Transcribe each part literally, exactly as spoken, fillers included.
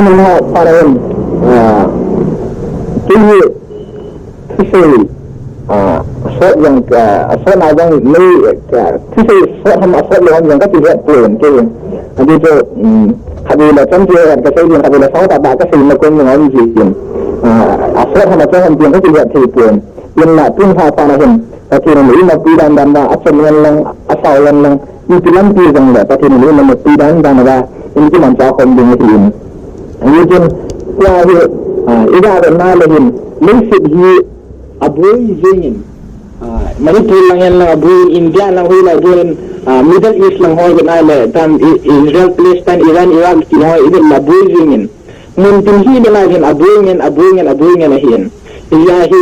Nunga panahin, ah, kei hi thusei, ah, sot jong, ah, sot na jong mei, ah, thusei sot ham a sot lou ham jong kati het pon kei. Ati chu, um, khatvei le chomkhat kasei ding, khatvei le sao tah tah kasei na kon jong um jin. Ah, a sot ham a chom ham jong kati het thei pon. Hinla tun lha panahin, Pathen in eimapui dan dan a, achom ngen lang, asao ngen lang, ipi lampi jong le Pathen in eimapui dan dan a, in kimanchah khom ding ahi in. Ahi chun, tua hi, ah, iga vetna le hin, leiset hi aboi jing in, ah, Manipur lang hen lang aboi in, India lang hoilai aboi in, ah, Middle East lang ho vetna le, tam I-, Israel, Palestine, Iran, Iraq, ti ho i vet le aboi jing in. Mun tin hi le lai hin aboi ngen, aboi ngen, aboi ngen ahin. Hijeh a hi,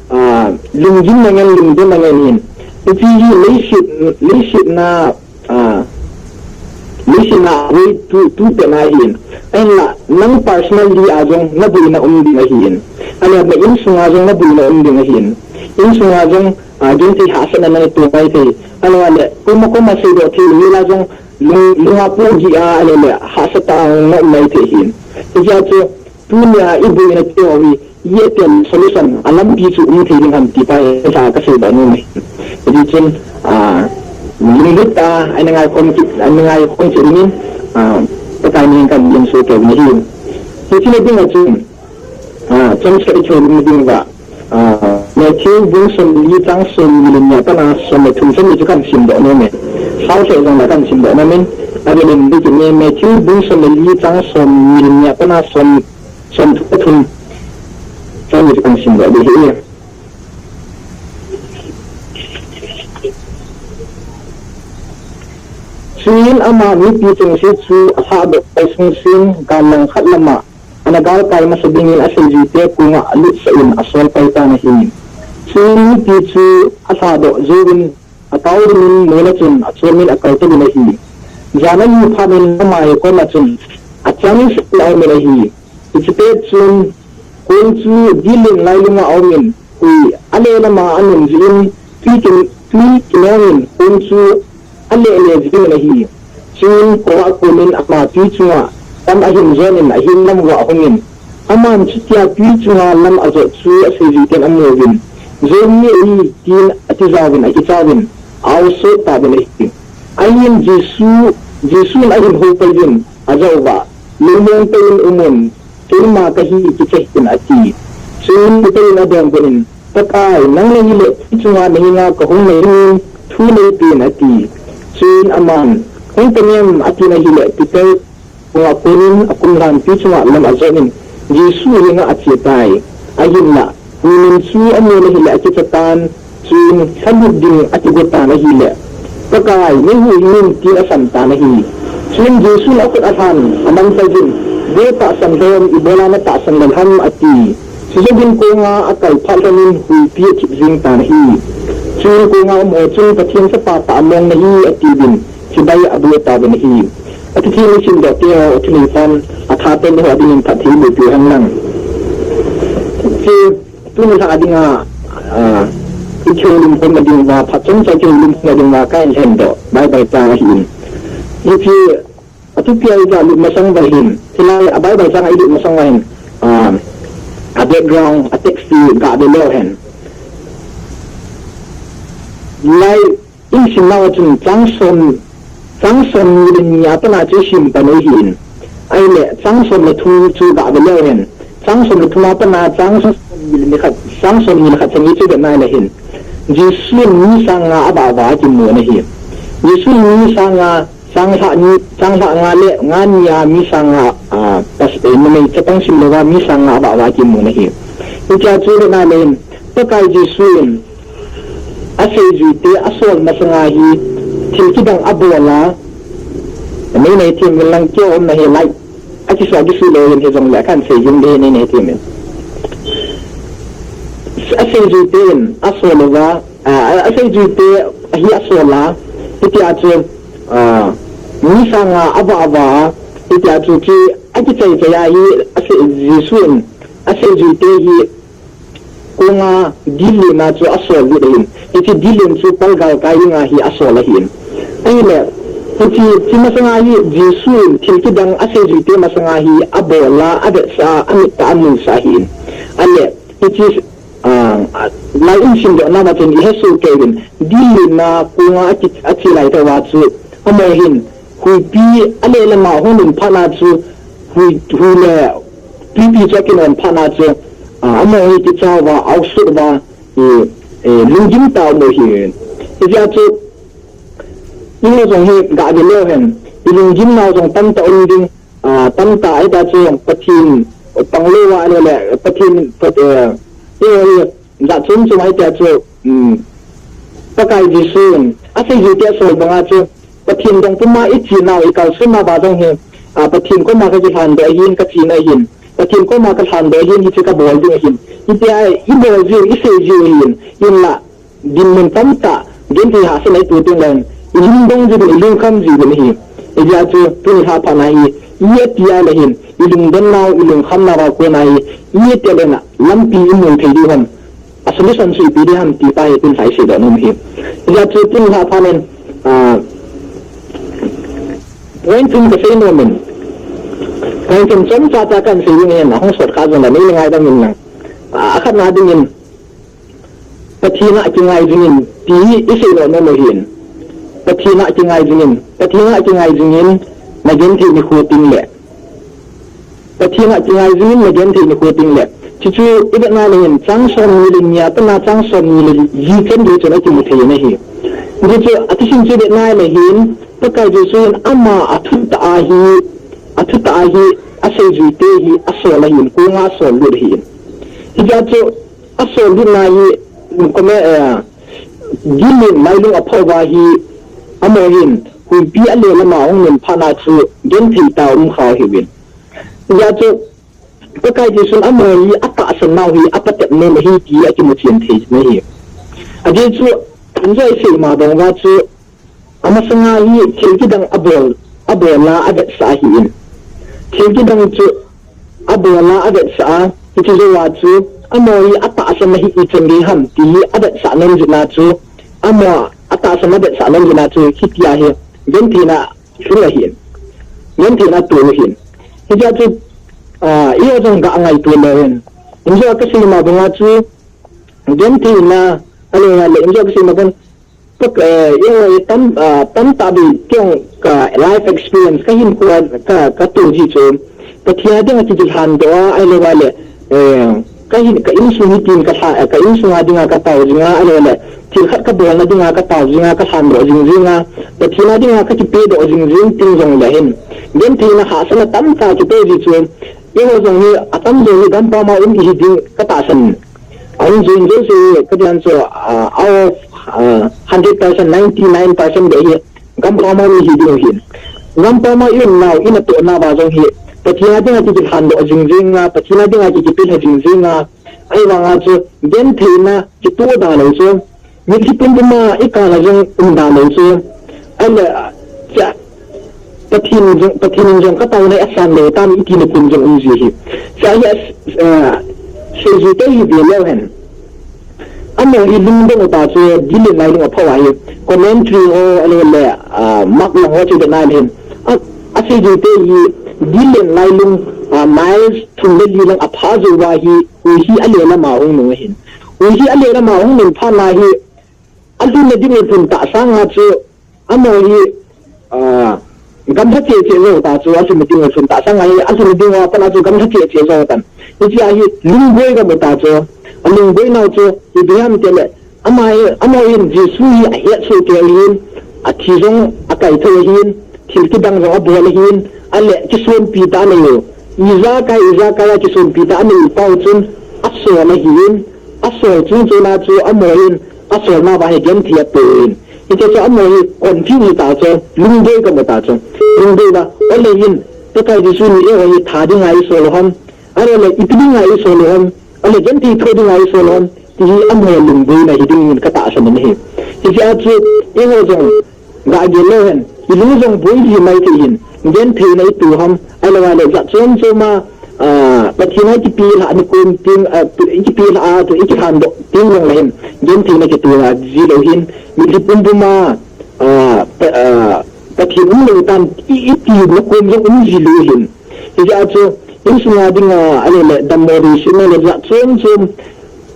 ah, lunggim na ngen, lungdon na ngen hin. Hiche hi leiset, leiset na, ah, leiset na aboi tu, tu pet na hin. Ahinla, nang personally a jong na boina um ding ahin. Ahilou le na insung a jong na boina um ding ahin. Insung a jong, ah, genthei hahsatna na to mai thei. Ahilou le, koima koima seidoh thei, mi la jong, Lung, lunga pohgih a, ahilou le, hahsatah a na um mai thei hin. Hijeh a chu, tunia i boina keu hi, i etel solution, a lampi chu um thei ding ham ti pa hi, sa kasei ba nu mai. Hiti chun, ah, lunglut a, ana ngai khom kit, ana ngai khom kit dingin, ah, Pakai min in kan lim so keu na hi. Hiti le ding a chun, Ah, chomcha i kihoulim ding uva. Ah, Matthew bung som le li chang som ni le ni a pat a som le thum chan ni chu kan simdoh nom e. Sao lheh jong le kan simdoh nom in. Avel in ding kit e, Matthew bung som le li chang som ni le ni a pat a som, som thum le thum chan ni chu kan simdoh ding ahi. Chuin ama mipi chengse chu alhahdoh pai sung sung gal langkhat lama ana galkai masa dingin aseijuite koma alutsah in asol pai tan ahi. Chuin mipi chu alhahdoh jouvin atao dingin mol a chun achomin akaltou in ahi. Jan ahi phat in ama koma chun achang in aum in ahi. Hiche pet chun kong chu dil in lailunga aum in, hui ale lama anung jin, tui kin, tui kinong in kong chu alele jin ahi. Chuin kong a konin ama tui chunga pan ahin jon in ahin lam uva ahung in, aman chutia tui chunga lam ajot chu aseijuiten amu uvin, Jomi ahi tin atijauvin akichauvin, a-o sot tauvin ahi. Ahin Jesu, Jesun ahin houpai in ajah uva, Lungmong tah in um un, keima kahi kicha hih in ati. Chuin Peter in adonbut in, Pakai, nang nahile tui chunga nahenga kahung nadingin thu neipen ati. Chuin aman, Hung tangem atin ahile Peter kong a konin akum lhan tui chunga lam ajot in Jesu henga ache tai. Ahinla, Mimin chu amu nahile akicha tan, chuin lhalut ding atigo tan ahile, Pakai, neihuhhing in tin asam tan ahi. Chuin Jesun akhut alhan, amang pai in, Vo tahsan lhom, ibola natahsan lel ham ati. Chujouvin konga akai phat lhonin huipi athip jing tan ahi. Chuin konga um ho chun Pathen chapa tah mong nahi atiuvin, chibai abol tauvin ahi. Ati thei in isimdoh teu, athunei phat, atha pen ho adingin phatthei iboh piu hen lang. Chu Tuni lha dinga, ah, i kihoulim khom na dinguva, phat chomcha i kihoulim khom na dinguva, ka hin lhendoh, Bible chang ahin. Hiche, athupi a i galut masang uva hin, hilai a Bible chang a i lut masang uva hin, ah, a background, a text hi gave leu hen. Lai, I simnau a chun chang som, chang som ni le ni a pat a chu i sim pan u ahin. Ahile, chang som le thum chu gave leu hen. Chang som le thum a pat a chang som ni le ni khat, chang som ni le khat chan ni chu vet nai le hin. Jesu in mi sang nga avah uva akimu na ahi. Jesu in mi sang nga, chang lha ni, chang lha nga le nga ni a mi sang nga, a, pas, eh, numei chapang sim louva mi sang nga avah uva akimu na ahi. Hitia chu vet nai le hin. Pakai Jesu in aseijuite asol masanga hi thil kidang abol a, nei nei thim in lang kei umna hi lai. Akisei kisei lou in hijongle kahin sei jing ding nei nei thim in. Aseijuite in asol uva, a, aseijuite hi asol a, hitia chu, a, mi sang nga avah uva, hitia chu ki akichai chai a hi asei Jesu in aseijuite hi Konga dil len a chu asol lut ahin. Hiche dil len chu palgal kai dinga hi asol ahin. Ahile, Hiche, hiche masanga hi Jesu in thil kidang aseijuite masanga hi abol a, avetsah a, amit a amusah ahin. Ale, hiche, ah, ah, lai in simdoh na ma chun ihesoh kei uvin, dil len na kong a aki, ache lai tah uva chu, amaho hin, huipi ale lama hung lhun phat na chu, hui, hui le, twipi chu akinon phat na chu, ah, amaho hi kicha uva, aosot uva, eh, eh, lunggim tah a um u ahi. Hijeh a chu, eiho jong hi gah ve leu hen, ilunggim nau jong tamtah um ding, ah, tamtah ahi ta chu, Pathen pang lou va ahilou le, Pathen, Pat-, eh, eiho hi jat chom chom ahi ta chu, um, Pakai Jesu in aseijuite asol banga chu, Pathen dong puma iche nau, ikalson nau va jong hi, ah, Pathen koma kakilhan doh ahin, kache na ahin, Pathen koma kalhan doh ahin, hiche kabol ding ahin. Hitia ibol jiu, isei jiu ahin, hinla, dinmun tamtah, genthei hahsatna itoh teng leng, ilungdong jiuvin, ilungkham jiuvin ahi. Hijeh a chu, tuni lha phat na hi, iti a le hin, ilungdon nau, ilungkham nau a kona hi, iti a le na, lampi imu thei diu ham. A solution chu ipi ding ham ti pa hi tun lha isei doh nom ahi. Hijeh a chu tun lha phat in, ah, point thum kasei nom in. Point thum chomcha cha kahin sei ding ahin, ahung sot kha jong le nei le ngaidam in lang. Ah, akhatna dingin, Pathen a kingai jing in ti hi isei doh nom u ahin. Pathen a kingai jing in, Pathen a kingai jing in, na genthei nikho teng le. Pathen a kingai jing in, na genthei nikho teng le. Chuchu ivet na le hin, chang somni le ni a pat na chang somni le li chan gei chun akimu thei in ahi. Chuchu, ati sin chu ivet na le hin, Pakai Jesu in ama athutah a hi, athutah a hi, aseijuite hi, asol ahin, kong a asol lut ahin. Hijeh a chu, asol lut na hi, kome, eh, dil len lailung apha uva hi, amaho hin, huipi ale lama hung lhun phat na chu, genthei tah a um kha u ahiuvin. Hijeh a chu, Pakai Jesun amaho hi atahsan nau hi apatep nom ahi ti akimu chen thei in ahi. Ajeh chu, injo isei ma bang uva chu, amasanga hi thil kidang abol, abol a avetsah ahin. Thil kidang chu abol a avetsah a, hiche jouva chu, amaho hi atahsan na hi ichan gei ham ti hi avetsah nom jeh a chu, amaho atahsan avetsah nom jeh a chu, hitia hi, gentheina lhung ahin. Gentheina atoh ahin. Hijeh a chu, ah, eiho jong gah ngaito leu hen. Injo kasei ma banga chu, gentheina, ale, ale, injo kasei ma bang, Pak, eh, eiho tam, ah, tamtah vei keiho ka life experience kahinkho a ka, katoh ji chu. Pathen a dinga kikilhan doh a, ahilou le, eh, ka hin, ka insung hitin kalha, eh, ka insung a dinga katao jinga, ahilou le, thil khat kabolna dinga katao jinga, kalhan doh jing jinga, Pathen a dinga kakipe doh jing jing teng jong le hin. Gentheina hahsatna tamtah kitoh ji chu. Eiho jong hi, atamjo hi gampam a um ihi ding katahsan. Ahung jui jouse hi, kati a chu, ah, out of, ah, hundred percent, ninety-nine percent beh hi, gampam a um ihi ding u ahin. Gampam a i um nau, i natoh nauva jong hi, Pathen a dinga kikilhan doh jing jinga, Pathen a dinga kikipelha jing jinga, ahivanga chu, gentheina kitoh da lou chu, mitlhi pumpum a i kal a jong um da lou chu, ahile, cha, Pathen jong, Pathen in jong kataona hi asan lou tam iti nikum jong um ji ahi. Cha hi, ah, seijui te hi ve leu hen. Amaho hi lungdong u ta chu, dil len lailung apha uva hi. Commentary ho, ahile, ah, Mark lang ho chu ve nai le hin. A, aseijui te hi, dil len lailung, ah, miles thum le li lang apha jou uva hi, hui hi ale lama hung nung ahin. Hui hi ale lama hung nung phat na hi, alhun na ding u lhun tah sanga chu, amaho hi, ah, gamlha cheh cheh jou ta chu, alhun na ding u lhun tah sanga hi, alhun na ding uva pat na chu gamlha cheh cheh jou tan. Hichea hi lungboi gam u ta chu, alungboi nau chu, ipi ham itile, ama hi, amaho hin Jesu hi ahet soh kei ahin, athi jong akaithou ahin, thil kidang jong abol ahin, ahile kisonpi tah anei u. Ijakai, ijakai a kisonpi tah anei u pau chun, asol ahin, asol chungchon a chu amaho hin, asolna uva hi genthei atoh in. Hiche chu amaho hi confuse ta chu, lungboi gam u ta chu. Lungboi uva, ole hin, Pakai Jesu in eiho hi tha dinga eisol u ham, ahile ipi dinga eisol u ham, ahile genthei tho dinga eisol u ham, ti hi amaho lungboina hiding in katahsan in ahi. Hichea chu, eiho jong, gah gel leu hen, ilung jong boi ji mai thei hin, gentheina ito ham, ahilou le jat chom chom a, ah, Pathen a ikipelha nikum teng, ah, ikipelha a, ikilhan doh teng jong le hin, gentheina kito ji lou hin, mitlhi pumpum a, ah, pa, ah, Pathen umlou tan i, iti na kom jong um ji lou hin. Hijeh a chu, insunga dinga, ahileh, dammo dei sena le jat chom chom.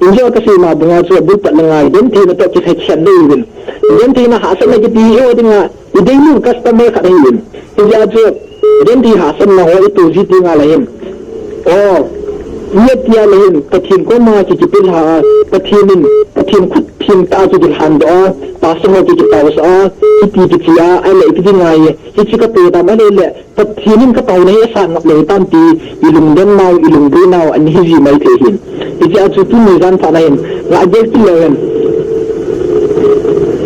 Injo kasei ma banga chu, abul pat le ngai, gentheina toh kikhen khen dei uvin. Gentheina hahsatna kiti hi eiho dinga, i daily customer khat ahi in. Hijeh a chu, genthei hahsatna ho i to ji teng le hin. O, i tia le hin, Pathen koma ki kipilha, Pathen in, Pathen khut thim ta ki kilhan doh a, pastor ho ki kitaosah a, kiti kichi a, ahileh ipi dinga hi, hichi ka to tam ahileh, Pathen in ka taona hi asan ngap lou tam ti, i lungdon nau, i lungdei nau, ana hi ji mai thei hin. Hijeh a chu tuni jan phat na hin, nga gel kit leu hen.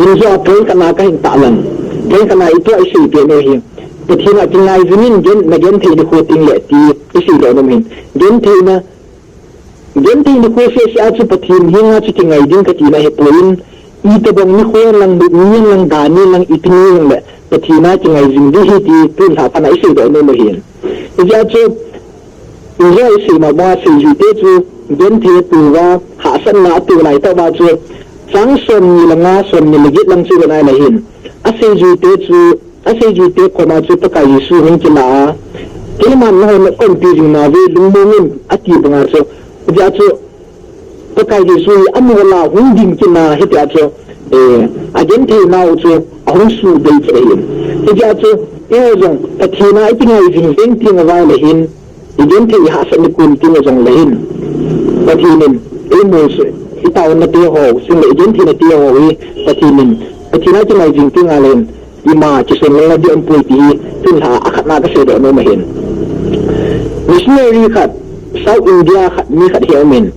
Injo a point khatna kahin tahlang. Point khatna i to a i sei pen u hi. Pathen a kingai jing in gen, na genthei nikho teng le ti, i sei doh nom hin. Gentheina, genthei nikho seh seh a chu Pathen henga chu kingai ding kati na hi poi in, itobang nikho lang, nupni lang, dan lang, ipi ni lang le, Pathen a kingai jing ding ahi ti, tun lha phat na i sei doh nom u hin. Hijeh a chu, injo i sei ma banga seijuite chu, genthei a to uva, hahsatna a to lai tah uva chu, chang somni le nga, somni le get lang chu ven ahileh hin. A seijuite chu, a seijuite koma chu Pakai Jesu hung kila a. Keiman nahon na kon pi jing nauve, lungmong un, ati banga chu. Hijeh a chu, Pakai Jesu hi amol a hung ding kit na hitia chu, eh, a genthei nau chu ahung suhbei kit ahi. Hijeh a chu, eiho jong, Pathen a i kingai jing jeng teng uva le hin, i genthei i hahsat nikho teng u jong le hin. Pathen in, eimol seh, i taona te ho, chule i gentheina te ho hi, Pathen in, Pathen a kingai jing teng le hin, ima kisun lou na ding um poi ti hi, tun lha a khatna ka sei doh nom ahin. Missionary khat, South India khat, mi khat hi aum in.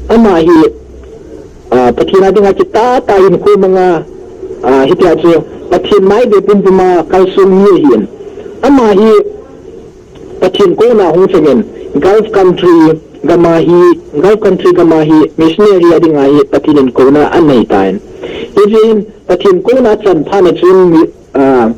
Ama hi, ah, Pathen a dinga kitah tah in hinkho manga, ah, hitia chu, Pathen mai ve pumpum a kalsong mi ahin. Ama hi, Pathen kona hung chang in, Gulf country gam a hi, Gulf country gam a hi, missionary a dinga hi, Pathen in kona anei tan. Hijeh in, Pathen kona achan phat na chun, ah,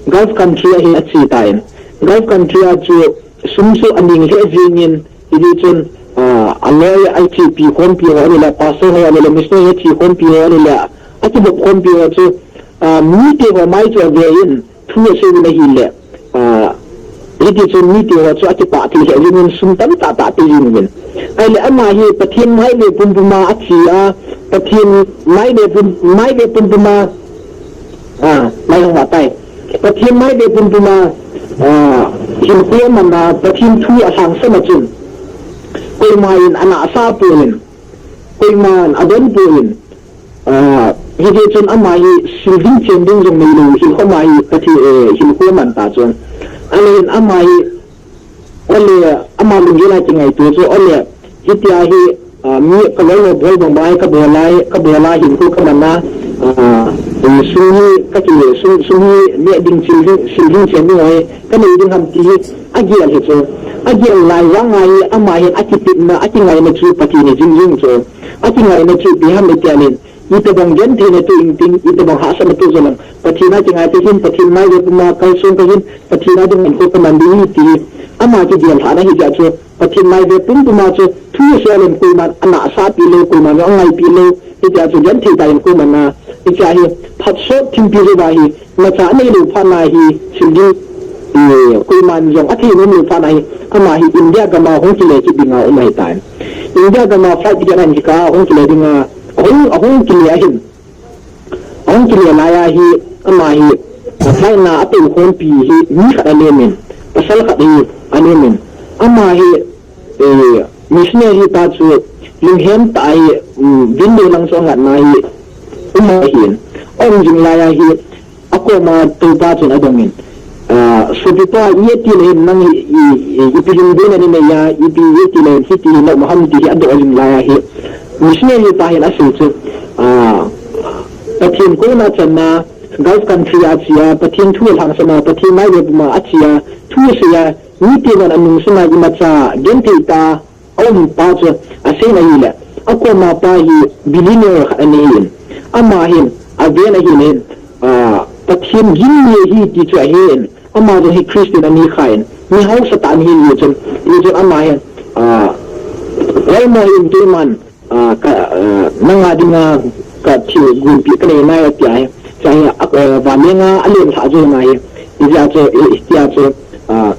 Gulf country a hin ache tan. Gulf country a chu sum chu aning lheh jeng in, hijeh chun, ah, a loi a chepi khompi ho ahileh, pastor ho ahileh, missionary a che khompi ho ahileh, akibop khompi ho chu, ah, mite ho mai chu ave in, thu asei uvin ahileh, ah, hiti chun mite ho chu akipah thei lheh jeng in sum tamtah tah pe jeng uvin. Ahileh ama hi Pathen mai ve pumpum a ache a, Pathen mai ve pum, mai ve pumpum a, ah, mai hung va tai. Pathen mai ve pumpum a, ah, hinkho aman a, Pathen thu alhangsam a chun. Koima in ana asa poi in, koima in adon poi in, Ah, hijeh chun ama hi sil ding chen ding jong neilou, hinkho ama hi Pathen, eh, hinkho aman ta chun. Ahileh ama hi, ole, ama lunggel a kingaito chu, ole, hitia hi, ah, mi ka lolo bol bang bang hi ka bol a, ka bol a hinkho ka man a, ah, eh, sum hi ka ki, sum, sum hi neh ding sil ding, sil ding chen ding hi ka nei ding ham ti hi agel hi chu. Agel lai vang a hi ama hi akitepna, akingaina chu Pathen hi jing jing chu. Akingaina chu ipi ham itia leh, itobang gentheina tu inting, itobang hahsatna tu jong lang, Pathen a kingai te hin, Pathen mai ve puma kalsong ka hin, Pathen a ding in ko ka man ding hi ti. Ama kigel lhahna hijeh chun, Pathen mai ve pumpum a chu, thu asei leh koiman ana asa pi lou, koiman jong angai pi lou, hijeh chun genthei tah in ko man a, hiche hi, phat sot thimpi jou va hi, Imacha anei lou phat na hi, sil ding, eh, koiman jong athei nom lou phat na hi, ama hi India gam a hung kile kit ding a um ahi tai. India gam a flight ticket ahin kikah a hung kile ding a, ahung, ahung kile ahin. Ahung kile lai a hi, ama hi, flight na a tou khompi hi, mi khat alem in, pasal khat hi, alem in. Ama hi, Eh, missionary pa chu lunghem tah a hi, um, window lang chu angatna hi, um ahin. Aum jing lai a hi, akoma toupa chun adong in. Ah, sopipa, i ati le hin nang hi, i, i, ipi lungdon na nei a, ipi i ati le hin hiti hi na um ham ti hi adoh jing lai a hi. Missionary pa hin asei chu, ah, Pathen kona channa, Gulf country a che a, Pathen thu alhangsam a, Pathen mai ve puma a che a, thu asei a, Mite hon anung sunga imacha genthei tah a um pa chu aseina ahile, akoma pa hi billionaire khat ana hin, ama hin aven ahile hin, ah, Pathen gimmi ahi ti chu ahen, ama jong hi Christian ahi khan, mi hausa tah ana hin, hijeh chun, hijeh chun ama hin, ah, Raimo hin keiman, ah, ka, ah, nanga dinga ka thil gunpi ka nei nai ati ahi. Chuin, ah, vanlenga alen lhah jou nai. Hijeh a chu, i, i, tia chu, ah,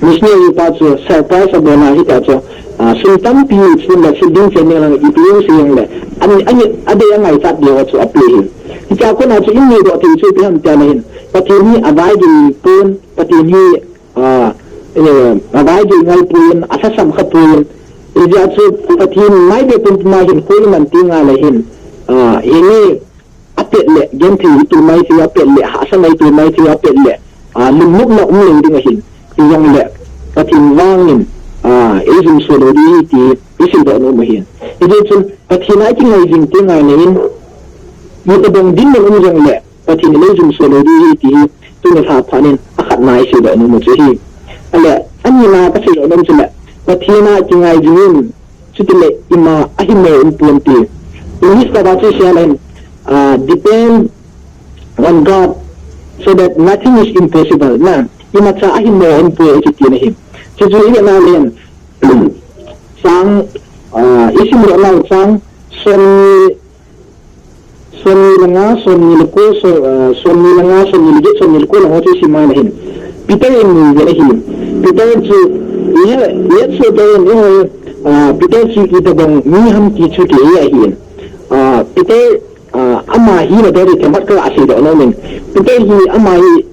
missionary pa chu surprise abol a, hitia chu, ah, sum tampi, sum le, sum ding chen ding lang, ipi ding si jong le, ani, ani, adei angaichat diu chu ape hi. Hitia kona chu imudoh thei chu ipi ham tia le hin, Pathen hi avaigei pon, Pathen hi, ah, eh, avaigei ngal pon, alhasam kha pon. Hijeh a chu Pathen mai be pon puma hin koi man ti nga le hin, ah, hini, apet le, genthei i tul mai thei apet le, hahsa mai tul mai thei apet le, ah, lungnopna um lou ding ahin, ti jong le, Pathen vangin, ah, eijumso lou ding ahi ti, i seidoh nom ahin. Hijeh chun, Pathen a i kingai jing teng ngai le in, mi tobang dinmun um jong le, Pathen in eijumso lou ding ahi ti hi, tuni lha phat in, akhatna i seidoh nom u chu ahi. Ale, anina ka seidoh nom chu le, Pathen a kingai jing in, Chutile ima ahimo um pon ti. English tah a chu sia le hin, ah, depend on God so that nothing is impossible. Na, imacha ahimo um pon ti na hi. Chu chu i na le hin, chang, ah, i simdoh nau chang, som ni, Som ni le nga, som ni le ko, so, ah, som ni le nga, som ni le get, som ni le ko lang ho chu isim a le hin. Peter in mu ve le hin. Peter chu, ye, ye chu Peter in, eh, ah, Peter chu itobang mi ham ti chu kei ahin. Ah, Peter, ah, ama hi na dori te mat ka aseidoh nom in. Peter hi ama hi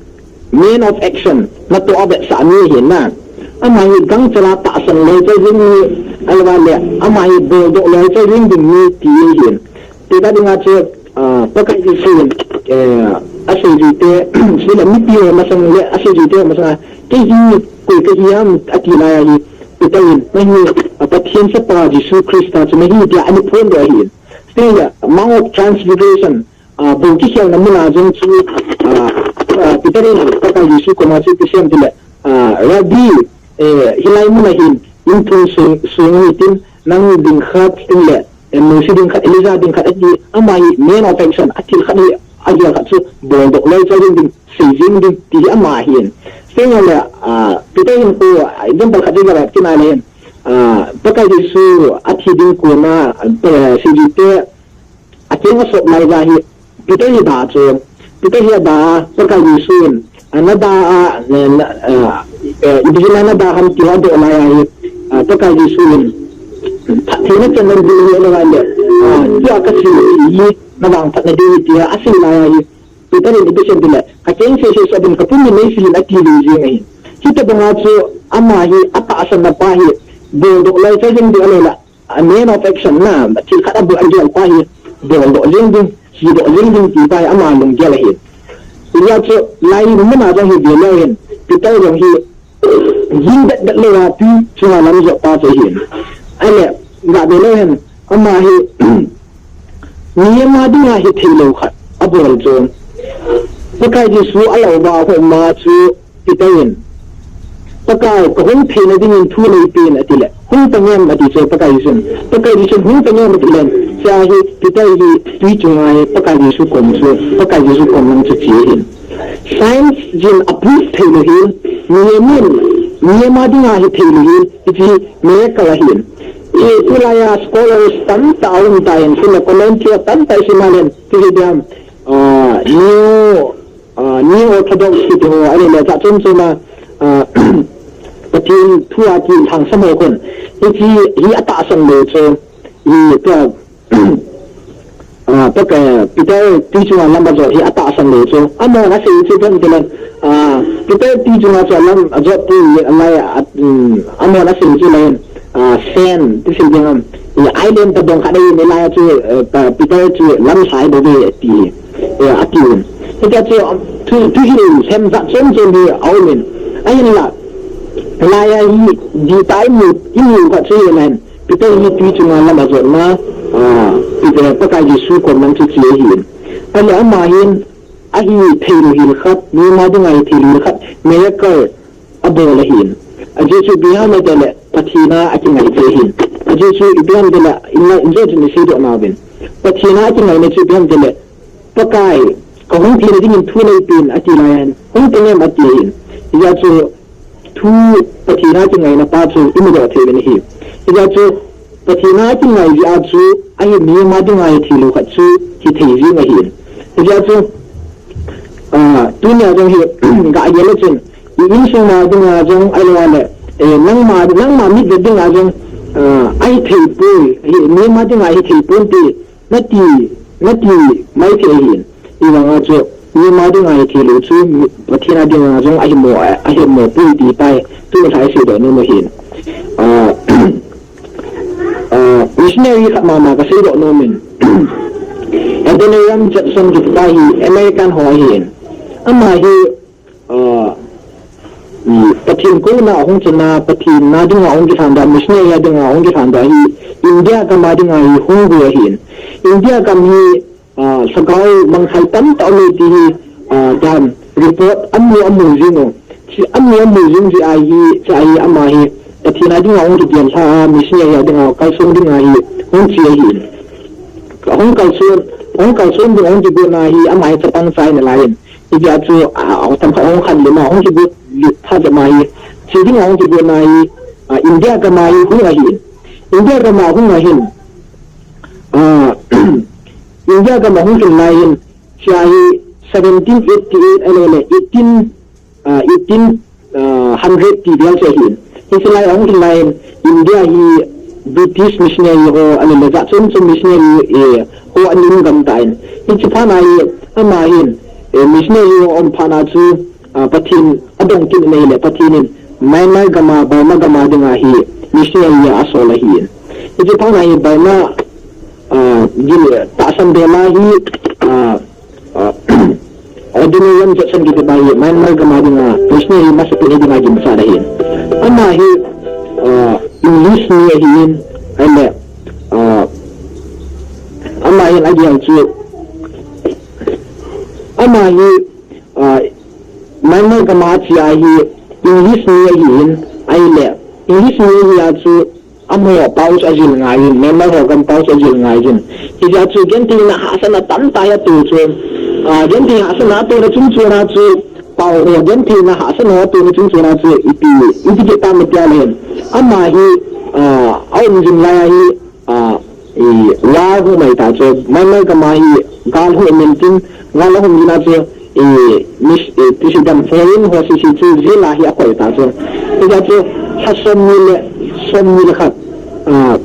man of action, natoh a vetsah mi ahin na. Ama hi gangchela tahsan loi chai jing mi, ahivang le, ama hi boldoh loi chai jing ding mi ti ahin. Ti ta dinga chu, ah, Pakai Jesu in, eh, aseijui te, sila mipi ho masang le, aseijui te ho masang a, kei hi, koi kahi ham, ati lai a hi, Peter in, nahi, ah, Pathen Chapa Jesu Christa chu nahi, tia ana phondoh ahin. Sila, Mount of Transfiguration, ah, bou kikhelna mun a jong chu, ah, ah, Peter in Pakai Jesu koma chu kisem tile, ah, Rabbi, eh, hilai mun a hin, in thum song, song ni tin, nang ding khat tin le, eh, Mose ding khat, Elijah ding khat, ati, ama hi man of action, athil khat hi, agel khat chu, boldoh loi chai jing ding, sei jing ding, ti hi ama ahin. Sila, ah, Peter hin ko, ah, example khat ding la, tina le hin, ah, Pakai Jesu, athi ding kona, ah, seijui te, Akeng asop lai a hi, Peter hi ada chu, Peter hi ada, Pakai Jesu in, ah, nada a, na, na, ah, eh, ipi jeh a nada ham ti adoh lai a hi, ah, Pakai Jesu in, phattheina chan nang ding hi le, ah, tua kasei hi, navangphatna ding hi tia asei lai a hi, Peter in ipi asei em tile, kakeng sese sop in kapum in neisei in ati lou jeng ahi. Hitobang a chu ama hi, atahsan na pa hi, boldoh loi chai jeng ding ahilou le, a man of action na, thil khat abol agel pa hi, boldoh jeng ding, hidoh jeng ding ti pa hi ama lunggel ahi. Hijeh chun, lai mun a jong hi ve leu hen, Peter jong hi, jing det det lou a tui chunga lam jot pa chu ahi. Ahile, ga ve leu hen, ama hi, mi ama dinga hithei lou khat, abol chu. Pakai Jesu alouva hom a chu, Peter in, Pakai, kahung theina dingin thu neipen, ati le, hung tangem, ati chu Pakai Jesun. Pakai Jesun, hung tangem, ati le, chua hi, Peter hi, tui chunga hi, Pakai Jesu kom chu, Pakai Jesu kom lang chu che ahin. Science jin a proof thei lou hin, mi amin, mi ama dinga hithei lou hin, hiche miracle ahin. I, tulai a scholars tamtah aum tan, tule commentary tamtah isim a le, hiche diam, ah, new Ah, Neo-Orthodox kiti ho, ahile jat chom chom a, ah, Pathen thu a kilhangsam ho khun. Hiche hi atahsan lou chu, hi tua, ah, Pakai, Peter tui chunga lam ajot hi atahsan lou chu. Amahon asei chu ipi ham tile, ah, Peter tui chunga chu alam ajot pu hi alai, ah, um, amahon asei chu lai, ah, sand, ti sei ding ham. Hi island tobang khat ahi, hilai a chu, eh, pa, Peter chu lamlhai bou ve ti hi, eh, ati un. Hitia chu, um, thu, thuhil lhem jat chom chom hi aum in. Ahinla, hilai a hi, dih tah a imu, imu khat chu hilen, Peter hi tui chunga lam ajotna, ah, Peter, Pakai Jesu kom lam chu che ahi in. Ahile ama hin, ahithei lou hel khat, mi ama dinga hithei lou hel khat, miracle, abol ahin. Ajeh chu ipi ham itile Pathen a akingai jeh ahin. Ajeh chu ipi ham itile, in la, in jeh chun isei doh nauvin. Pathen a akingaina chu ipi ham itile, Pakai, kahung theina dingin thu neipen, ati lai ahin. Hung tangem, ati ahin. Hijeh chun thu Pathen a kingaina pa chu imudoh thei uvin ahi. Hijeh chun Pathen a kingai jeh a chu, ahi mi ama dinga hithei lou khat chu, hithei jeng ahin. Hijeh chun, Ah, tunia jong hi, ga gel le chun, i insung ma dinga jong, ahilou le, eh, nangma, nangma mit ve dinga jong, ah, ahi thei poi, hi, mi ma dinga ahi thei pon ti, nati, nati mai thei ahin. Hivanga chu, mi ma dinga ahi thei lou chu, mi, Pathen a dinga jong ahi mo, ahi mo poi ti pa hi, tuni lhai seidoh nom ahin. Ah, ah, missionary khat mama ka seidoh nom in. Adoniram Judson kiti pa hi American ho ahin. Ama hi, ah, i Pathen kouna ahung chun a, Pathen a dinga ahung kilhan doh, missionary a dinga ahung kilhan doh hi India gam a dinga hi hung gui ahin. India gam hi, ah, lhagao mangthai tamtah um e ti hi, ah, dan report amu amu jing u. Chi amu amu jing jeh a hi, chi a hi ama hi Pathen a dinga hung kigel lha a, missionary a dinga kalson dinga hi hung chi ahin. Hung kalson, hung kalson ding hung kigotna hi ama hi chapang chai nalai in. Hijeh a chu, ah, ah, tam khat hung khan lima hung kigot lut phat ama hi. Chi dinga hung kigotna hi, ah, India gam a hi hung ahin. India gam a hung ahin. Ah, India gam a hung khin lai in. Chi a hi seventeen eighty-eight ahilou le eighteen, ah, eighteen, ah, hundred ti vel chu ahin. Hiche lai a hung khin lai in India hi British missionary ho ahilou le jat chom chom missionary, eh, ho ana um gam tan. Hiche phat a hi ama hin, eh, missionary ho um phat a chu, ah, Pathen adong kit in ahile Pathen in Myanmar gam a, Burma gam a dinga hi missionary a asol ahin. Hiche phat a hi Burma, ah, gin, tahsan bela hi, ah, ah, Adoniram Judson kiti pa hi Myanmar gam a dinga missionary masapen hi dinga ginchat ahin. Ama hi, ah, English mi ahin, ahile, ah, ama hin agel chu, ama hi, ah, Myanmar gam a chi a hi English mi ahin, ahile, English mi ahi a chu, amaho pao chu ajil ngai in, Myanmar ho gam pao chu ajil ngai in. Hijeh a chu gentheina hahsatna tamtah hi ato chu, ah, genthei hahsatna atona chungchon a chu, pao ho gentheina hahsatna ho atona chungchon a chu, ipi, ipi kiti tam tia le. Ama hi, ah, aum jing lai a hi, ah, i, war hung mai ta chu, Myanmar gam a hi, gal hung um in tin, gal ahung jing a chu, i, mis, i, ti si dam foreign ho sese chu jail a hi akoi ta chu. Hijeh a chu, lha somni le, somni le khat, ah,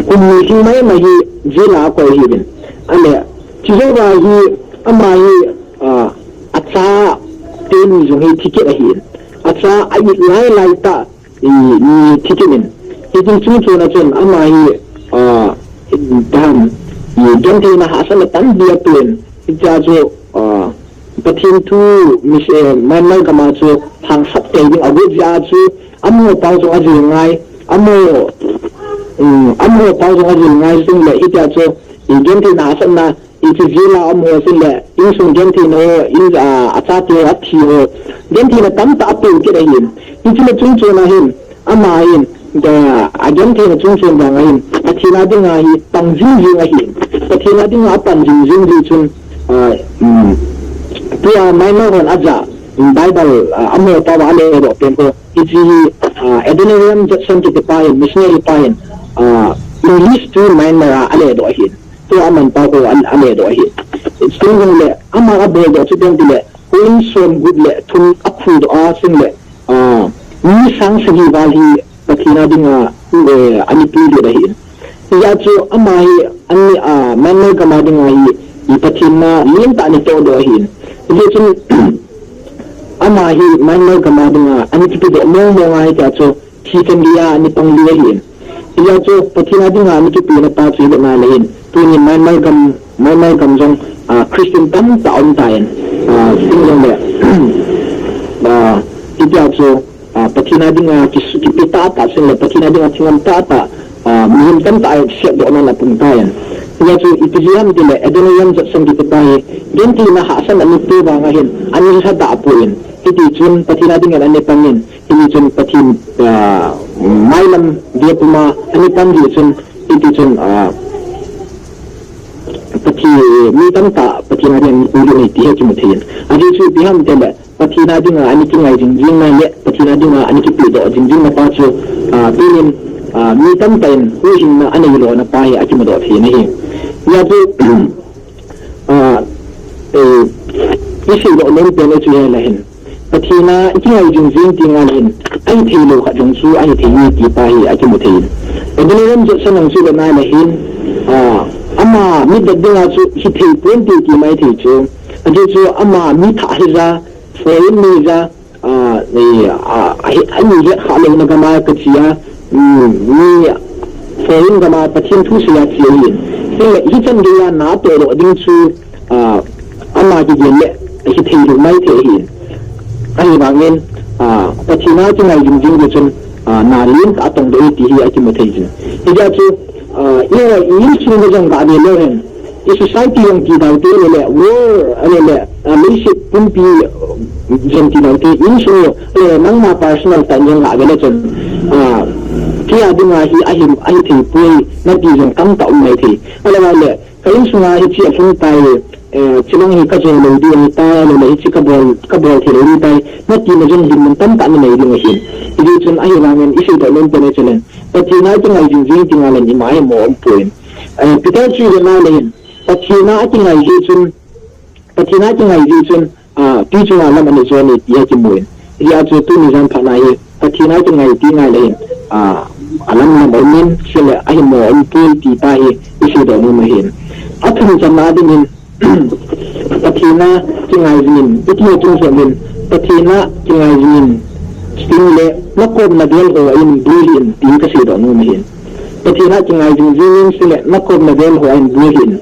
kum ni lhing mai mai hi jail a akoi ahiuvin. Ahile, chujou a hi, ama hi, ah, acha teni jong hi thi kit ahin. Acha a-it lai lai tah, i, ni thi kit in. Hitin chungchon a chun ama hi, ah, dam, i, gentheina hahsatna tampi apen. Hichea chu, ah, Pathen thu, mis, eh, Myanmar gam a chu lhangsap tei ding agot jeh a chu, amaho pao jong ajil ngai, amaho, um, amaho pao jong ajil ngai jong le, hitia chu, i, gentheina hahsatna, hiche jail a um ho chule, insung gentheina ho, in, a, achate ho, athi ho, gentheina tamtah ape kit ahin. Hiche le chungchon a hin, ama hin, a, agentheina chungchon vang a hin, Pathen a dinga hi pang jing jing ahin. Pathen a dinga apan jing jing jeh chun, a, um, tua Myanmar hon ajah, um, Bible, a, amaho pao a aledoh pen ho. Hiche hi, a, Adoniram Judson kiti pa hin, missionary pa hin, a, English to Myanmar a aledoh ahin. Tua amanpau ho a, aledoh ahi. Chuteng jongle, ama aboldoh chu ipi ham itile, houin som gup le thum akhuhdoh a, chuteng le, ah, mi sang sagi val hi Pathen a dinga, eh, ana puilut ahi. Hijeh chun ama hi, ani, ah, Myanmar gam a dinga hi, i Pathen na lentah ana tohdoh ahi. Hijeh chun, ama hi Myanmar gam a dinga ana kipedoh mong mong ahi tia chu, Thi chan geiya ana pang lih ahin. Hijeh chun Pathen a dinga ana kipena pa chu ivet na le hin. Tuni Myanmar gam, Myanmar gam jong, ah, Christian tamtah aum tan. Ah, tin jong le, ah, hitia chu, ah, Pathen a dinga ki, kipe tahtah chun le Pathen a dinga thingam tahtah, ah, mihem tamtah a sepdohna ana pung tan. Hijeh chun ipi jeh ham itile Adoniram Judson kiti pa hi gentheina hahsatna ana pe vang a hin ana lhadah poi. Hiti chun Pathen a dingin ana pang in. Hiti chun Pathen, ah, mailam ve puma ana pang jeh chun, hiti chun, ah, Pathen, mi tamtah Pathen a dingin puilut ahi ti hi kimu thei in. Ajeh chu ipi ham itile, Pathen a dinga ana kingai jing jing na le, Pathen a dinga ana kipedoh jing jing na pa chu, ah, tunin, ah, mi tamtah in huhhingna anei lona pa hi akimudoh thei in ahi. Hijeh chun, ah, eh, isei doh nom pen chu hile hin, Pathen a ikingai jing jing ti ngal hin, ahi thei lou khat jong chu ahi thei e ti pa hi akimu thei in. Adoniram Judson jong chu le nai le hin, ah, ama mitvet dinga chu hithei ponte ti mai thei chu. Ajeh chu ama mi thah hija, foreign mi hija, ah, ni, ah, ahi, ani het kha louna gama kache a, um, mi foreign gama Pathen thu seiya che ahin. Hile, hichan geiya natoh doh ding chu, ah, ama kigen le, hithei lou mai thei ahin. Ahivangin, ah, Pathen a kingai jing jing jeh chun, ah, na lentah atong doh e ti hi akimu thei jin. Hijeh chun, ah, i, i insung ho jong gave leu hen, i society jong ti dau te le le, world, le le, ah, leiset pumpi, ah, jong ti dau te, insung le le, nangma personal tah in jong gave le chun, ah, kei a dinga hi ahi, ahi thei poi, nati jong tamtah um mai thei. Ale le, ka insunga hiche alhung tai, eh, chilang hi kajo lou ding ahitai, le le hiche kabol, kabol thei lou ding tai, nati na jong dinmun tamtah nanei ding ahin. Hijeh chun ahivangin isei doh nom pen chu le, Pathen a kingai jing jing ti ngal in ima hi mo um poi. Eh, Peter chu le nai le hin, Pathen a kingai jeh chun, Pathen a kingai jeh chun, ah, tui chunga lam ana jon e ti akimu in. Hijeh chun tuni jan phat na hi, Pathen a kingai ti ngai le hin, ah, alam lam um in, chule ahi mo um poi ti pa hi, isei doh nom ahin. Athum channa dingin, Pathen a kingai jing in, iti a chung jong in, Pathen a kingai jing in, chule nakomna vel ho a in bul hih in, ti kasei doh nom ahin. Pathen a kingai jing jing in, chule nakomna vel ho a in bul hih in.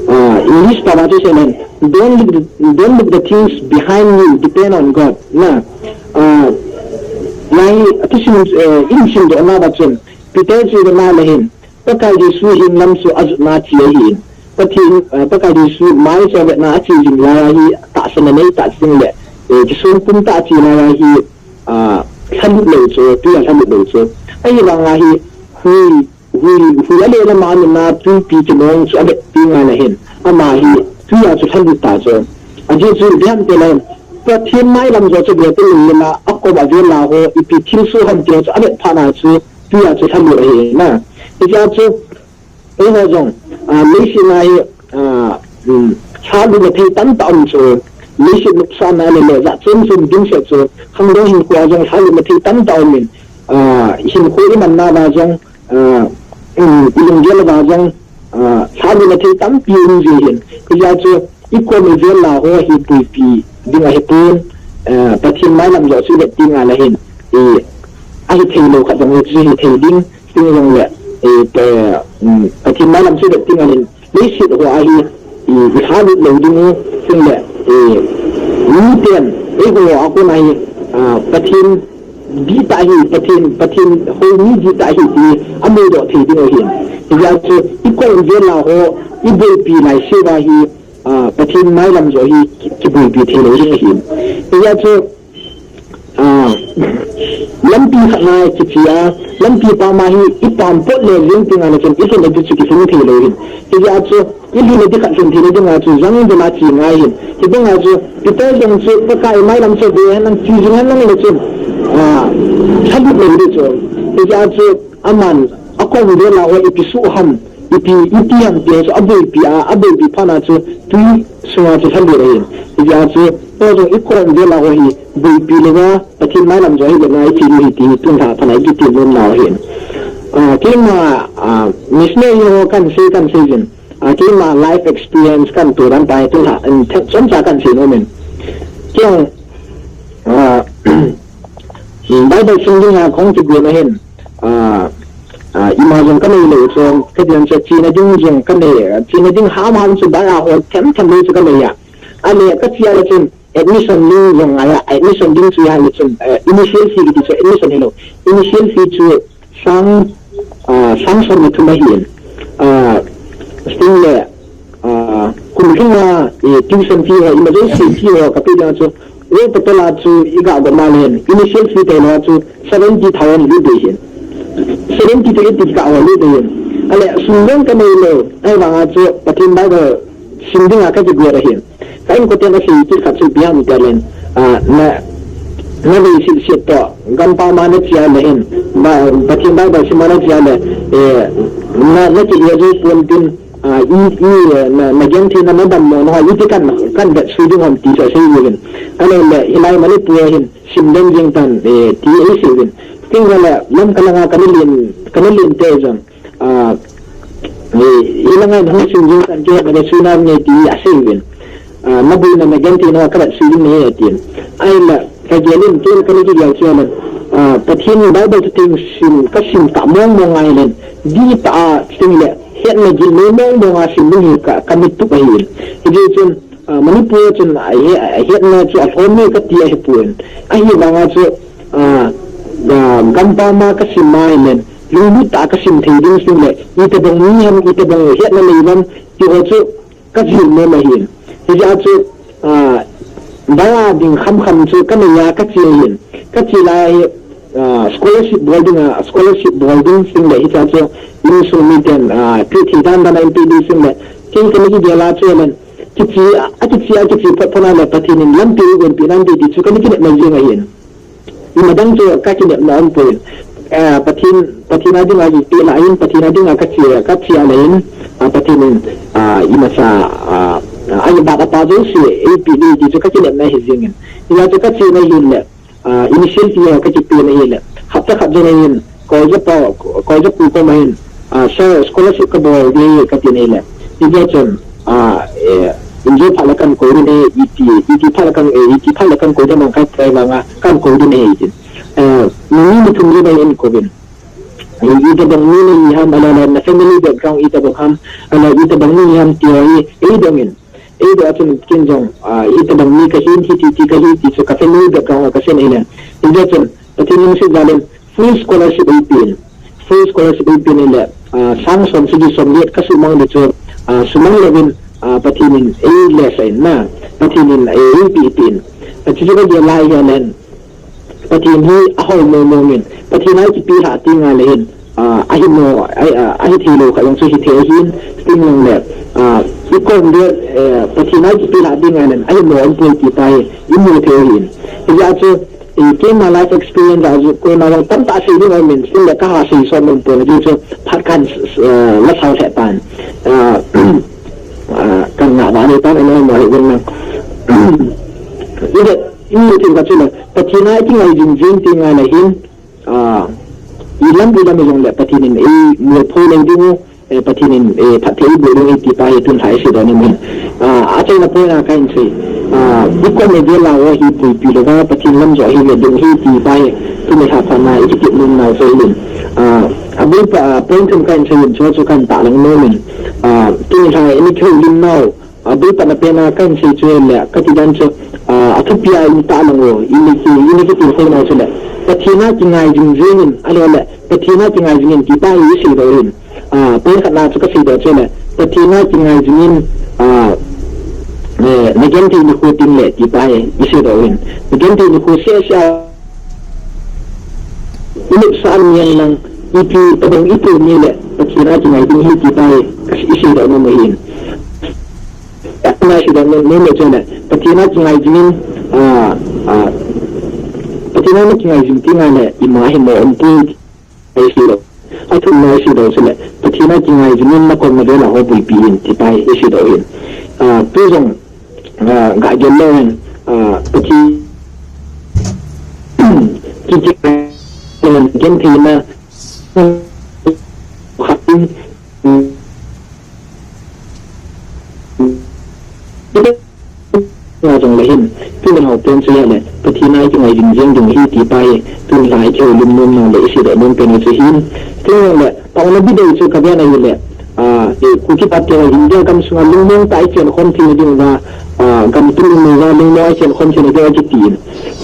Ah, English tah a chu seileng, don't look the, don't look the things behind you, depend on God. Na, ah, lai, athusim, eh, in simdoh na ba chun, Peter chu le nai le hin, Pakai Jesu hin lam chu ajutna che ahin. Pathen, ah, Pakai Jesu mai chu avetna ache jing lai a hi tahsan anei tah jing le, eh, kisung pum tah ache lai a hi, ah, lhalut lou chu, tui a lhalut lou chu. Ahivanga hi, hui, hui, hui ale lama nuna tuipi kimong chu avet ti ngai le hin. Ama hi, tui a chu lhalut ta chu. Ajeh chu, ipi ham ti le, Pathen mailam joh chu ve te le la, akom avel a ho, ipi thilsoh ham ti chu avet phat na chu, tui a chu lhalut ahi na. Hijeh chun, eiho jong, ah, leiset a hi, ah, um, lhalutna thei tamtah um chu, leiset nopsahna le le, jat chom chom ding seh chu, khangdong hinkho a jong lhalutna thei tamtah um in, ah, hinkho imanna a jong, ah, um, ilunggel a jong, ah, lhalutna thei tampi um ji hin. Hijeh chun, ikom ivel a ho hi boipi ding ahipon, ah, Pathen mailam joh chu ivet ti ngai le hin, i, ahi thei lou khat jong hi chu hi thei ding, Tin jong le, eh, pa, um, Pathen mailam chu le tin ahin, leiset ho a hi, eh, i lhalut lou ding u, tin le, eh, miten, eiho a kon a hi, ah, Pathen dihtah hi, Pathen, Pathen hou mi dihtah hi, ti, amudoh thei ding u ahin. Hijeh chun, i kon vel a ho, i boipi lai seuva hi, ah, Pathen mailam joh hi, ki, kiboipi thei lou ding u ahin. Hijeh chun, Ah, lampi khat na kiche a, lampi pam a hi i pam pot le jeng ding a na chun i lhun a di chu kilhung thei lou hin. Hijeh a chu, i lhun a di khat lhun theina ding a chu jang ding a che ngai hin. Hibang a chu, Peter jong chu, Pakai mailam chu ve hen lang che jing hen lang le chun, ah, lhalut lou di chu. Hijeh a chu, aman, akom vel a ho ipi soh ham, ipi, iti ham ti chu aboipi a, aboipi phat na chu tui sunga chu lhalut ahin. Hijeh a chu, tu jong i kom vel a ho hi boipi louva, Pathen mailam joh hi le ngai thei u hi ti hi tun lha phat na i kiti nom nau ahin. Ah, keima, ah, missionary ho kan sei, kan sei jin. Ah, keima life experience kan to dan pa hi tun lha, in, chomcha kan sei nom in. Kei, ah, Bible sim ding a kong kigon ahin. Ah, ah, ima jong ka nei lou chu, ka dian chu chena ding jong ka nei, chena ding ham ham chu bai a ho them them lou chu ka nei a. Ale ka che a le chun admission ding jong ngai a, admission ding chu a le chun, eh, initial fee kiti chu admission hilou. Initial fee chu sang, ah, sang som le thum ahin. Ah, sting le, ah, kum lhing a, eh, tuition fee ho, ima jouse fee ho, ka pe ding a chu, Roll total a chu i ga got na le hin, initial fee tailou a chu seventy thousand lut ding ahin. Seventy to eighty ka ho lut ding ahin. Ale, sum jong ka nei lou, ahivang a chu Pathen Bible sim ding a ka kigot ahin. Ka inkoten asei kit khat chu ipi ham ti le, ah, na, na vei silsit toh, gampam a na che a le hin, ba, Pathen Bible sim a na che a le, eh, na, na kile jou pon tin, ah, i, i, eh, na, na gentheina, na damlouna ho, iti kan, kan vetsui ding ham ti chu asei uvin. Ahilou le, hilai Manipur a hin sim den jing tan, eh, ti asei uvin. Tin le, Lamka langa kana len, kana len te jong, ah, eh, hilanga in hung sim jing tan, kei na vetsui nam nge ti asei uvin. Ah, na boina na gentheina ka vetsui ding ahi atin. Ahile, ka gel in, kei kana kigel chu ahile, ah, Pathen Bible chu teng sim, ka sim ta mong mong ahile, di ta a, chuteng le, hetna gilou mong mong a sim ding hi ka, ka mit tup ahi. Hijeh chun, ah, Manipur chun, ah, he, ah, hetna chu alhom e kati ahipon. Ahivanga chu, ah, ah, gampam a kasim a ahile, lunglut tah a kasim thei ding chuteng le, itobang mi ham, itobang hetna nei ham, ti ho chu kajil nom ahin. Hijeh a chu, ah, bara ding kham kham chu kanei a kache ahin. Kache lai a hi, ah, scholarship bol ding a, scholarship bol ding chuteng le, hiche a chu insung miten, ah, pe thei dan dan a eipeh ding chuteng le, kei kana kigel a chu ahile, kiche, akiche, akiche phot phot a le Pathen in lampi eigonpeh nante ti chu kana kinepna jing ahin. Ima dang chu ka kinepna aumpoi. Eh, Pathen, Pathen a dinga kipe lah in, Pathen a dinga kache, kache a lah in, ah, Pathen in, ah, imacha, ah, ah, ahibat apa jouse eipeh ding ti chu ka kinepna ahi jing in. Hijeh a chu kache na ahile, ah, initial fee ho kakipe na ahile, hapta khat jong ahin, Koija pa, Koija pu koma hin, ah, sir, scholarship kabol ding ahi kati na ahile. Hijeh chun, ah, eh, injo phat le kan kou ding ahi, iti, iti phat le kan, eh, iti phat le kan kou ding mang ka try vanga, kan kou ding ahi tin. Eh, mi ni thum le bai in kouvin. Eh, itobang mi nahi ham, ahilou le na family background itobang ham, ahilou le itobang mi ham ti ho hi, eidong in. Eidoh a chun ken jong, ah, itobang mi kahin, hiti, ti kahi, ti chu ka family background a kasei in ahile. Hijeh chun, Pathen lungset jal in, full scholarship eipen. Full scholarship eipen in le, ah, sang som sagi som get kasumang le chu, ah, sumang louvin, ah, Pathen in eilesah in na, Pathen in eipeh pen. Ah, chuchu kagel lai ahile, Pathen hi ahao mong mong in, Pathen a kipe lhah teng le hin, ah, ahimo, ah, ah, ahithei lou khat jong chu hithei ahin, chuteng le, ah, ikom le, eh, Pathen a kipe lhah teng le hin, ahimo aumpoi ti pa hi, imu thei ahin. Hijeh a chu, Eh, keima life experience a chu koima jong tamtah sei ding aumin, chuteng le kaha sei som nom pon, ajeh chu phat kan, eh, la sao lheh tan. Ah, ah, kan ngah vah ni tan, ano mo hi ven lang. Ijat, i thil khat chu le, Pathen a ikingai jing jing teng le hin, ah, ilam ilam jong le Pathen in eimolpho lou ding u, eh, Pathen in, eh, phatthei eiboh ding ahi ti pa hi tun lha isei doh nom ahin. Ah, achaina point a kahin sei. Ah, ikom le vel a ho hi boipi louva, Pathen lam joh hi ve ding ahi ti pa hi tun lha phat na ikitep nom nau chu ahin. Ah, abul pa, ah, point thum kahin sei in chu chu kahin tahlang nom in. Ah, tun lha ini kihoulim nau. Abul pat na pen a kahin sei chu le, kati dan chu, ah, athupi a itahlang u, ini ki, ini kitilkhou nau chu le. Pathen a kingai jing jing in, ahilou le, Pathen a kingai jing in ti pa hi isei doh ahin. Ah, point khat na chu kasei doh chu le, Pathen a kingai jing in, ah, eh, na genthei nikho teng le, ti pa hi isei doh ahin. Na genthei nikho seh seh a, ilut sah a mian lang, ipi tobang ipui ni le, Pathen a kingai ding ahi ti pa hi, isei doh nom ahin. Ana isei doh nom, nom le chu le, Pathen a kingai jing in, ah, ah, Pathen a na kingai jing teng le, ima hi mo aumpoi. Isei doh. Athumna isei doh chu le, Pathen a kingai jing in nakom navel a ho boipi in ti pa hi isei doh ahin. Ah, tu jong, ah, ga gel lou hen, ah, Pathen ki, ki, gentheina, khat in, nga jong le hin, tun lha pen chu ahile, Pathen a ikingai jing jing ding ahi ti pa hi, tun lha ikihoulim nom nau le isei doh nom pen chu ahin, tun le, taona bidei chu kaven ahile, ah, eh, Kuki pate ho India gam sunga lungmong tah a ichen khom theina diuva, ah, gam tum lungmong a lungmong a ichen khom theina diuva kiti in.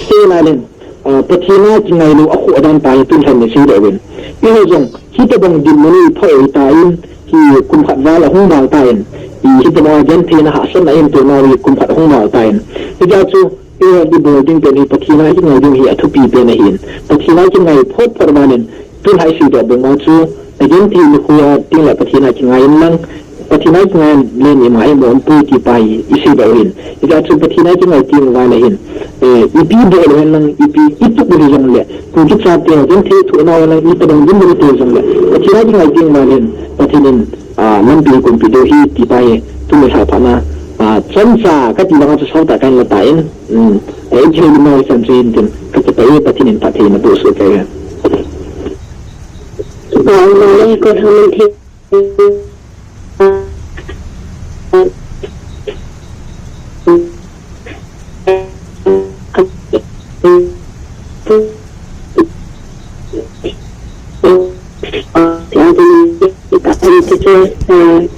Sei lai le, ah, Pathen a kingai lou akhoh dan pa hi tun lha in isei doh uvin. Eiho jong, hitobang dinmun hi pha oi tan, hi kum khat val ahung val tan, i hitobang a gentheina hahsatna ihin to nau hi kum khat ahung val tan. Hijeh a chu, eiho ibol ding pen hi Pathen a kingai ding hi athupi pen ahin. Pathen a kingai phot phot val in, tun lha isei doh bang a chu, na genthei nikho a teng le Pathen a kingai in lang, Pathen a kingai le ima hi mo aumpoi ti pa hi isei doh ahin. Hijeh a chu Pathen a kingai teng uva le hin, eh, ipi bol u hen lang, ipi itup u hi jong le, Kuki chate ho genthei thoh nau hen lang, itobang dinmun ite jong le, Pathen a kingai teng uva le hin, Pathen in, ah, lampi eigonpeh diu ahi ti pa hi, tun le lha phat na, A, chomcha kati banga chu sot a kahin la tan, um, ei thei mo chan chu in tin, ka kipah e, Pathen in phatthei naboh suh tauhen. Kipah um le, ka lhaman thei.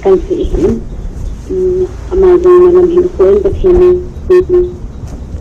Kan si hin, um, ama jong na lam hin khon Pathen in